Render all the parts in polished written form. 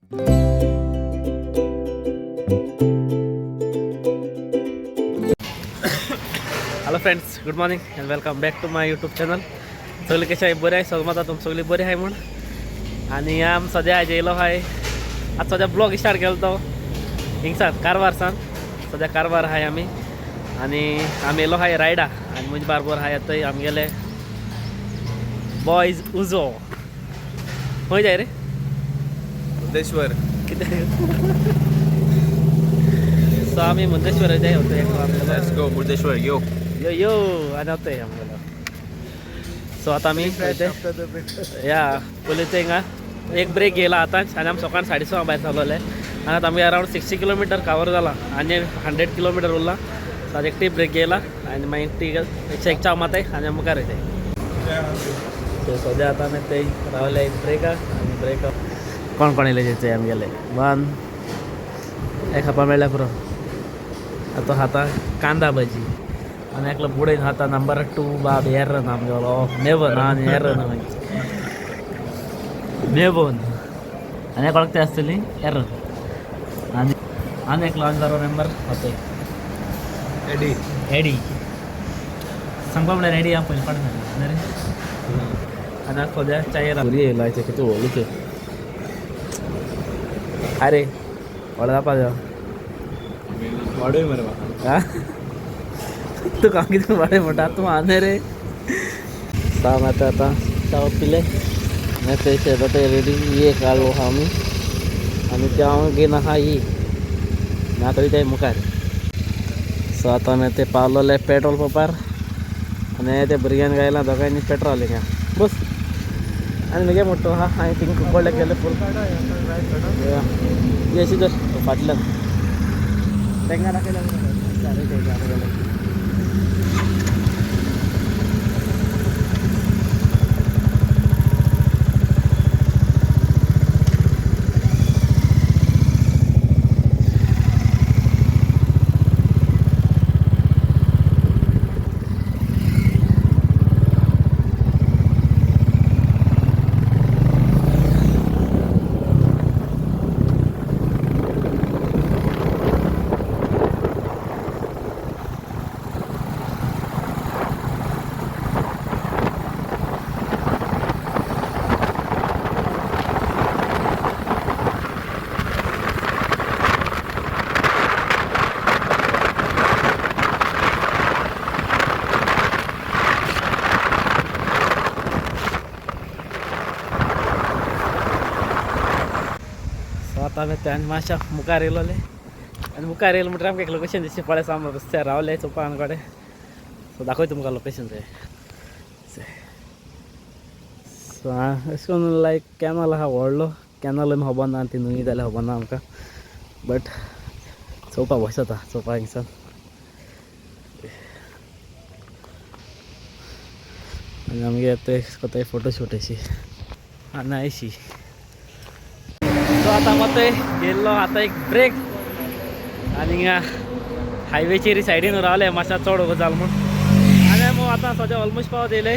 Hello friends, good morning and welcome back to my YouTube channel. सगळे कशे आहे? बरे आहे सगळं? आता तुम सगळी बरी आहे म्हण. आणि आम सद्या आयज येयलो आहे. आज सद्या ब्लॉग स्टार्ट केलो तो हिंगसान कारवारसान. सद्या कारवार आहे आमी आणि आमी येयलो आहे रायडा आनी म्हजे बारबर आहाय आतां आमगेले बॉयज उजो. खंय जाय रे? मुर्देश्वर. कितें? सो आमी मुंदेश्वर जाय होतो. Let's go Murdeshwar, यो. यो यो आनी वताय आमगेलो. सो आतां आमी या पयलीं ते हिंगा एक ब्रेक घेयला आतांच आनी आमी सकाळ 6:30 भायर सरलोले आनी आतां आमगे अरावंड 60 किलोमिटर कवर जाला आनी 100 किलोमिटर उरला. सो आतां एकटी ब्रेक घेयला आनी मागीर टी एक च्या माताय आनी मुखार वयताय. सो सद्या आतां आमी ते रावले एक ब्रेका आनी ब्रेक कोण कोण येयले ते आमगेले वन एक खावपा मेळ्ळ्या पुरो. आतां खाता कांदा भाजी आनी एकलो बुडयन खाता नंबर 2 बाब एर्रन आमगेलो मेवन आनी एर्रन मेवन आनी कोणाक ते आसतली एर्रन आनी आनी एकलो आनी बरो मेंबर होतय. एडी. एडी सांगपा म्हळ्यार एडी हांव पयलीं पाट न्ही रे. आनी आतां सद्या च्यायेर पुरी येयला कितें व्हडलो ते. अरे व्हडलो जावपा जाय. वाडय मरे म्हाका. हा तुका हांव कितें बरें म्हणटा तूं आनी रे. सांग आतां आतां च्याव पिले मागीर फ्रेश जाता ते रेडी एक काडलो आहा आमी आनी ते हांव घेवन आहा ही आनी आतां वयताय मुखार. सो आतां आमी ते पावलोले पेट्रोल पंपार आनी ते भुरग्यान गायला दोगांयनी पेट्रोल हिंगा बस आनी मगे मोठो आहा हांवें थिंग कुंकळ्ळे गेले फूल ही अशी तर फाटल्यान तेंगा दाखयल्या. सो आतां आमी थंय मातशा मुखार येयलोले आनी मुखार येयलो म्हणटकीर आमकां एक लोकेशन दिसचें पळय. आमी रस्त्यार रावले चोवपा कडेन. सो दाखय तुमकां लोकेशन तें. सो अशें करून लायक कॅनल आहा व्हडलो कॅनल आमी खबर ना ती न्हंय जाल्यार खबर ना आमकां बट चोवपा बस जाता चोवपा हिंगसान. आनी आमगे ते कोताय फोटोशूट अशी आनी अशी. सो आतां मातय गेल्लो आतां एक ब्रेक आनी हिंगा हायवेचेर सायडीन रावले मातशें चड वगत जालो म्हूण. आनी मग आतां सद्या ऑलमोस्ट पावत येयले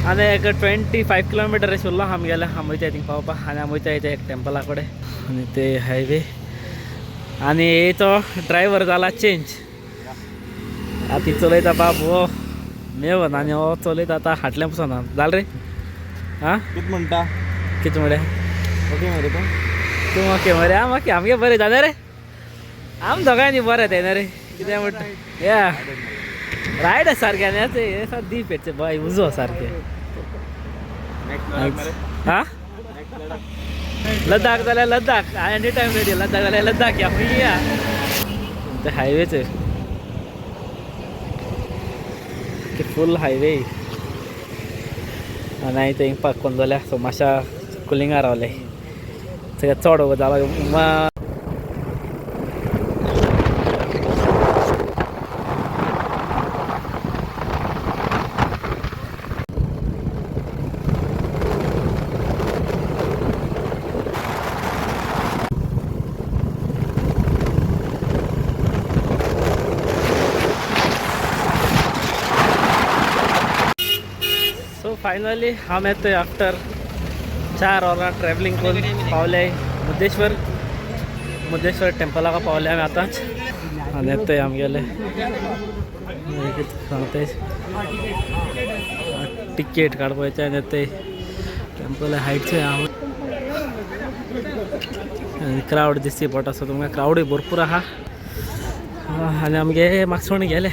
आनी एक 25 किलोमिटर अशें उरलो आमगेले आमी वयताय थिंग पावपाक. आनी आमी वयताय ते एक टेंपला कडेन आनी ते हायवे आनी तो ड्रायवर जाला चेंज. आतां चलयता बाब हो मेवन आनी हो चलयता आतां हाटल्यान पसून जालें रे. आं कित म्हणटा? कितें म्हळ्यार? ओके मरे तूं. तूं ओके मरे? आम ओके आमगे बरें जालें रे. आम दोगांयनी बरें तें न्ही रे. कितें म्हणटा या रायड सारकें आनी आतां हें सारकें दीप हेचे बाय उजो सारकें. हा लद्दाख जाल्यार Ladakh any time ready. Ladakh जाल्यार लद्दाख या खंय या ते हायवेचेर फूल हायवे. आनी हांवें थंय पार्क करून जाल्यार सो मातशा कुलिंगा रावले सगळें चड वगत जाला. सो फायनली हांव येतोय आफ्टर 4 वरां ट्रॅव्हलिंग करून पावले मुर्देश्वर. मुर्देश्वर टेम्पलाक पावले आमी आतांच. आनी ते आमगेले सांगते टिकेट काडपाचें. आनी ते टेम्पल हायटचे आहा आनी क्रावड दिसती पडटा. सो तुमकां क्रावडूय भरपूर आहा. आनी आमगे मागसोण गेले.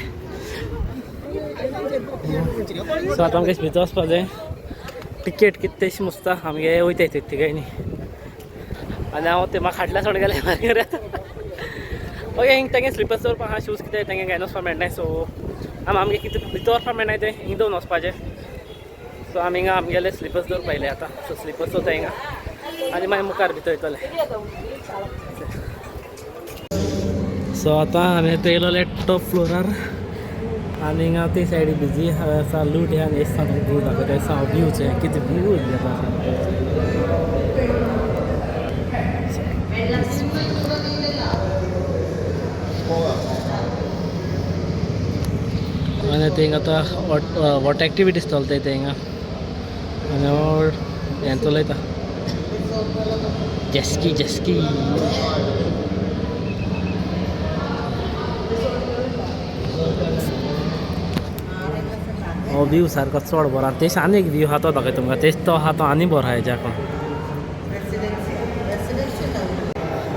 सो आतां आमगे भितर वचपा जाय. टिकेट कितलेशी मुसता आमगे वयताय ते तिगांयनी. आनी हांव ते म्हाका खाटल्या सोड गेले मागीर. ओके, हिंग तेंगे स्लिपर्स दवरपा आहा, शूज कितें तेंगे घेवन वचपा मेळनाय. सो आमी आमगे कितें भितर वचपा मेळनाय, तें हिंग दवरून वचपाचें. सो आमी हिंगा आमगेले स्लिपर्स दवरपा येयले आतां. सो स्लिपर्स वता हिंगा आनी मागीर मुखार भितर वयतले. सो आतां आमी आतां येयलोले टॉप फ्लोरार आनी हिंगा ते सायडी बिजी आसा लूट. आनी हें तुमकां व्यू दाखयता. हांव व्यू कितें व्यू येता. आनी थिंगा आतां वॉटर एक्टिविटीज चलताय थिंगा. आनी हें चलयता जेस्की जेस्की. हो व्यू सारको चड बरो. आनी तेश आनी एक व्यू आहा तो दाखयता तुमकां. तेच तो आहा तो आनी बरो आहा हेज्याकून.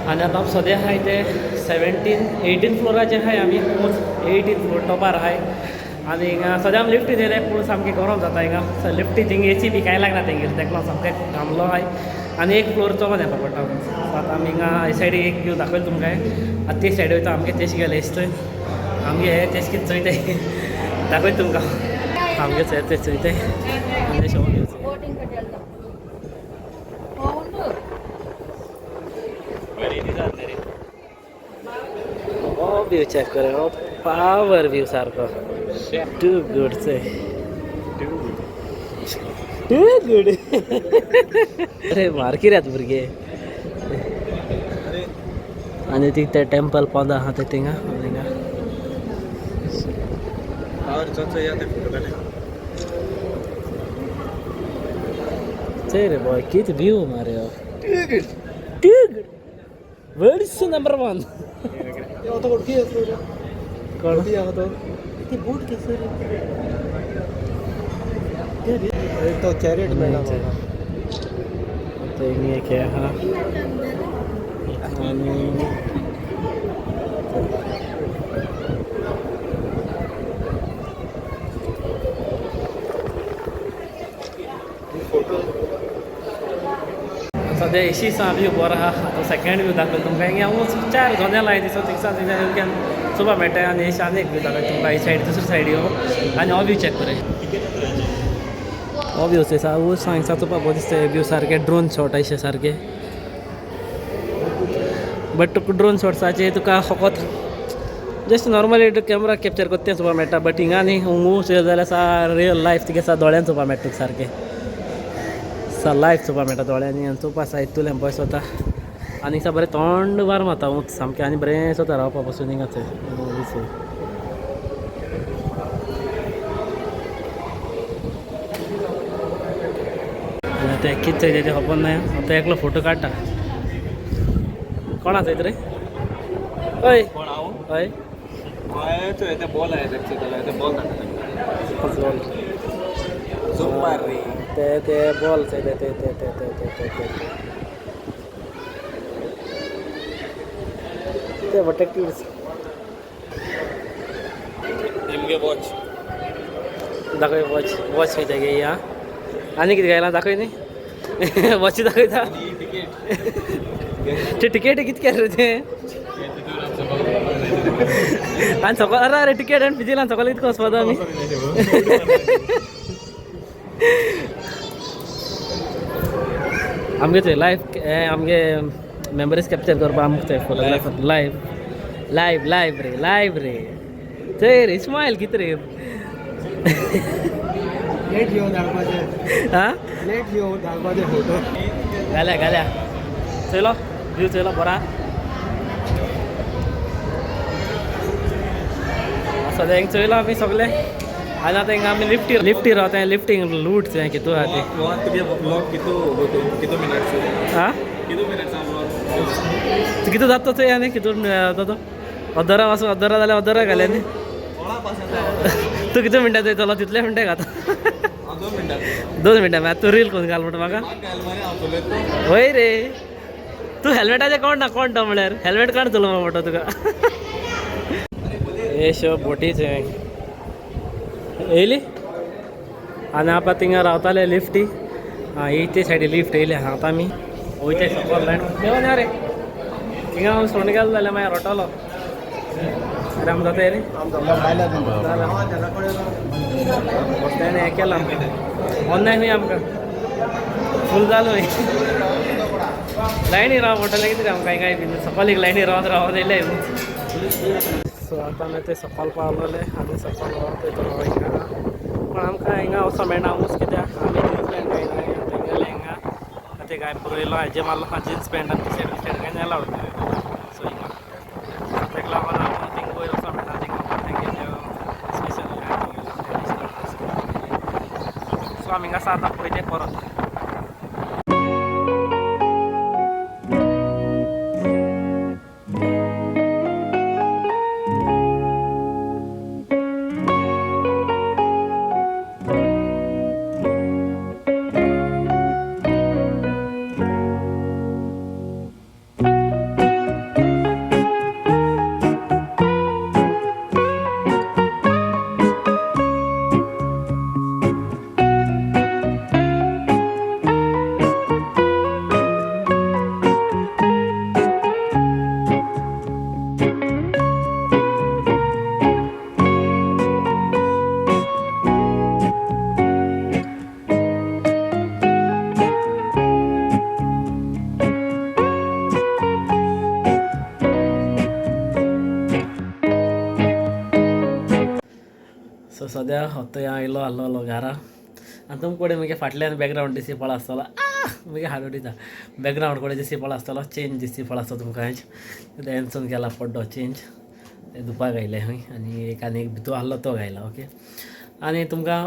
आनी आतां सद्या आहाय ते 17 18 फ्लोराचेर आहाय आमी. 18 फ्लोर टॉपार आहाय. आनी हिंगा सद्या आमी लिफ्टीन येयले पूण सामकें गरम जाता हिंगा. सो लिफ्टी थिंग एसी बी कांय लागना तेंगेर, तेका लागून सामकें घामलो आहाय. आनी एक फ्लोर चलोन येवपा पडटा. सो आतां आमी हिंगा हे सायडी एक व्यू दाखयलो तुमकां. आतां ते सायडी वयता. आमगे तेश गेले थंय आमगे हे तेश कितें चोयताय दाखयता तुमकां. आमगे चोय ते चोयताय आनी शोवन. हो व्यू चेक कर, हो पावर व्यू सारको. टू गुड से टू गुड. अरे मार्किऱ्यात भुरगे. आनी ती ते टेम्पल पोंदा आहा ते थिंगा थिंगा. चोय रे बॉय, कित व्यू मारे हो. Too good, world's number 1. कोण तो चॅरिट मेळटा. ते हिंग एक हे आहा. आनी सद्या एशी सा व्यू बरो आहा. आतां सेकेंड व्यू दाखयता तुमकां. हिंगा हांव 4 जनेलां आहाय दिसता थिंगसान थिंगसान चोवपा मेळटा. आनी हे आनी एक व्यू दाखयता तुमकां. ही सायड दुसरी सायड यो आनी हो व्यू चॅक कर. हो व्यू सा हिंगसा चोवपा बरो दिसता. व्यू सारके ड्रोन शॉट अशे सारके. बट तुका ड्रोन शॉट्साचे तुका फकत जस्ट नॉर्मली कॅमरा कॅप्चर करता तें चोवपा मेळटा. बट हिंगा न्ही, हुंगू चोयले जाल्यार सा रियल लायफ तुगे सा दोळ्यान चोवपा मेळटा तुका सारकें. सा लायफ चोवपा मेळटा दोळ्यांनी. आनी चोवपा सा इतूल्यान बस वता. आनी सा बरें थंड वार मारता ऊंच सामकें. आनी बरें वता रावपा पसून हिंगा थंय. तें कितें चोयता तें खबर ना. आतां एकलो फोटो काडटा. कोणा चोयता रे? हय हय बॉल ते ते बॉल चोयता ते ते ते ते ते ते ते ते प्रोटेक्टिव्स. वॉच दाखय. वॉच वॉच खंयच्या गे या आनी कितें घायला दाखय न्ही. वॉची दाखयता. ते टिकेट कितके रे ते? आनी सकयल अरे अरे टिकेट आनी पिजिला सकयल कितको वचपाचो आमी? आमगे थंय लायफ हे आमगे मेमरीज कॅप्चर करपा आमकां थंय फोटोग्राफर लायव लायव लायव रे लायव रे. चोय रे स्मायल कितें रे. लेट येवन धाडपाचें. आं लेट येवन धाडपाचें फोटो. घाल्या घाल्या. चोयलो व्यू चोयलो बरो. सद्या हिंग चोयलो आमी सगळे. आनी आतां हिंगा आमी लिफ्टी लिफ्टी रावता, लिफ्टींग लूट तें कितू आहा ती. रोहन, तुगे व्लॉग कितू कितू मिनट्स? आं. कितू मिनट्स व्लॉग? कितू जाता तो आनी कितू जाता तो अदरा वचून अदरा जाल्यार अदरा घाले न्ही. तूं कितू मिनटां चोयतलो? तितले मिनटां घाता. 2 मिनटां. 2 मिनटां. मागीर तूं रील करून घाल म्हणटा म्हाका. वय रे, तूं हेल्मेटाचें कोण ना कोण तो म्हळ्यार हेल्मेट काड चलोवपा म्हणटा तुका. हे शो बोटीच येयली आनी आतां थिंगा रावताले लिफ्टी. आं, ही ते सायडी लिफ्ट येयली. आतां आमी वयता सकल लायन देवा ना रे. थिंगा हांव सोंड गेलो जाल्यार मागीर रोटलो. अरे आम जाता रे तेणें हें केलां ऑनलायन खंय आमकां फूल जालो. लायनी राव पडटलें कितें आमकां कांय बीन सकल एक लायनी रावत रावत येयले. सो आतां आमी ते सकल पावलेले आनी सकल रावता हिंगा. पूण आमकां हिंगा वचों मेळना ऊस कित्याक आमी जीन्स पॅन्ट घायना तेंगेले हिंगा. आतां काय पुरयलो हाजे मारलो जीन्स पॅन्ट आनी टी शर्ट बिशर्ट कांय अलावड. सो हिंगा ताका लागून आमकां थिंगा वयर वचों मेळना. थिंगा तेंगेले स्पेशल. सो आमी हिंगा आतां पळयते परत. सो सद्या हत्तो आयलो आहलोलो घरा. आनी तुमकां कडेन मुगे फाटल्यान बॅकग्रावंड दिसती पळो आसतलो. मुगे हाडू दिता बॅकग्रावंड कडेन दिसती पळो आसतलो. चेंज दिसती पळो आसतलो तुमकां. हेंचून केला पड्डो चेंज. ते धुवपाक घायले खंय आनी एक आनी एक भितू आहलो तो घायला. ओके, आनी तुमकां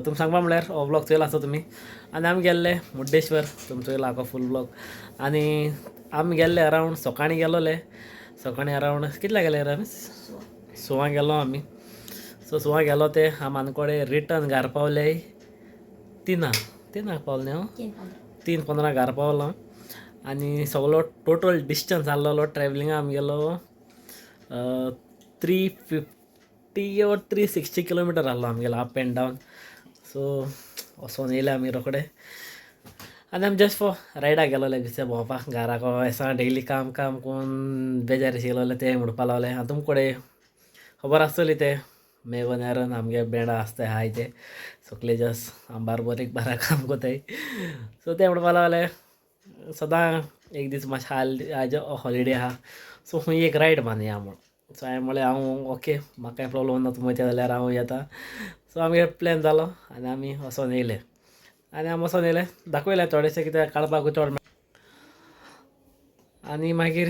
तुमकां सांगपा म्हणल्यार हो व्लॉग चोयला आसतो तुमी. आनी आमी गेल्ले मुर्डेश्वर, तुमी चोयला आखो फूल व्लॉग. आनी आमी गेल्ले अरावंड सकाळीं गेलोले. सकाळीं अरावंड कितल्या गेले रे आमी? सवांक गेलो आमी. सो सवांक गेलो ते आमी आनकोडे रिटर्न घार पावले तिनां. तिनांक पावले न्ही हांव, 3:15 घार पावलो. आनी सगलो टोटल डिस्टन्स आहलोलो ट्रॅवलिंगा आमगेलो 350 or 360 kilometre आहलो आमगेलो अप एंड डावन. सो वचोन येयले आमी रोखडे. आनी आमी जस्ट फॉर रायडाक गेलोले बेश्टे भोंवपाक. घराक एसा डेली काम काम करून बेजार येयलोले ते म्हणपा लागले. आनी तुमकां कडेन खबर आसतली ते मेगन एरन आमगे बँडा आसताय हाय ते सगळे जस्ट आम बारबर एक बारा काम कोताय. सो ते म्हणपा लागले सदां एक दीस मातशें आयज हॉलिडे आहा, सो खंय एक रायड मारया म्हूण. सो हांवें म्हणलें हांव ओके, म्हाका कांय प्रॉब्लम ना, तुमी वयता जाल्यार हांव येता. सो आमगे प्लॅन जालो आनी आमी वचोन येयले. आनी आमी वचोन येयले, दाखयलें थोडेशें कितें काडपाक चड. आनी मागीर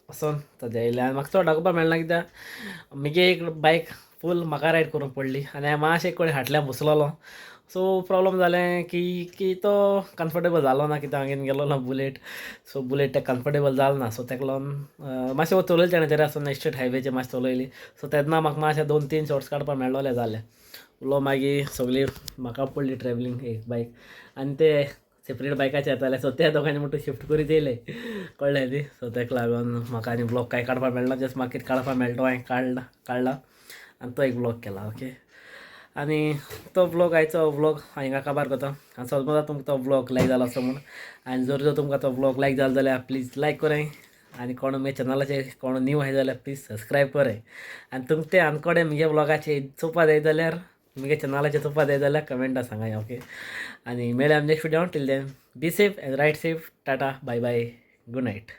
वचोन सद्या येयले. आनी म्हाका चड दाखोवपाक मेळना कित्याक मुगे एक बायक फूल म्हाका रायड करूंक पडली आनी हांवें मातशें एक कडेन फाटल्यान बसलोलो. सो प्रॉब्लम जालें की की तो कम्फर्टेबल जालो ना कित्याक हांवें गेलो ना बुलेट. सो बुलेट तेका कम्फर्टेबल जालो ना. सो तेका लागून मातशें चलयलें तेणें तरी आसतना स्ट्रेट हायवेचेर मातशें चलयली. सो तेन्ना म्हाका मातशें 2-3 शॉट्स काडपाक मेळ्ळोले जालें. उरलो मागीर सगळी म्हाका पडली ट्रॅवलिंग एक बायक. आनी ते सेपरेट बायकाचेर येताले. सो ते दोगांनी म्हणटा शिफ्ट करीत येयले, कळ्ळें न्ही. सो तेका लागून म्हाका आनी व्लॉग कांय काडपाक मेळना. जस्ट म्हाका कितें काडपाक मेळटा तो हांवें काडला काडला आनी तो एक व्लॉग केला. ओके, आनी तो व्लॉग आयचो व्लॉग हांव हिंगा काबार करता. आनी समजा तुमकां तो व्लॉग लायक जालो आसतो म्हूण. आनी जर जर तुमकां तो व्लॉग लायक जालो जाल्यार प्लीज लायक कराय. आनी कोण म्हगे चॅनलाचेर कोण न्यू आसा जाल्यार प्लीज सबस्क्रायब कराय. आनी तुमकां ते आनकोडे म्हगे व्लॉगाचे चोवपा जाय जाल्यार, म्हगे चॅनलाचेर चोवपा जाय जाल्यार कमेंटा सांगाय. ओके, आनी मेळया आमी next video. Till then be safe and ride safe. Tata, bye bye, good night.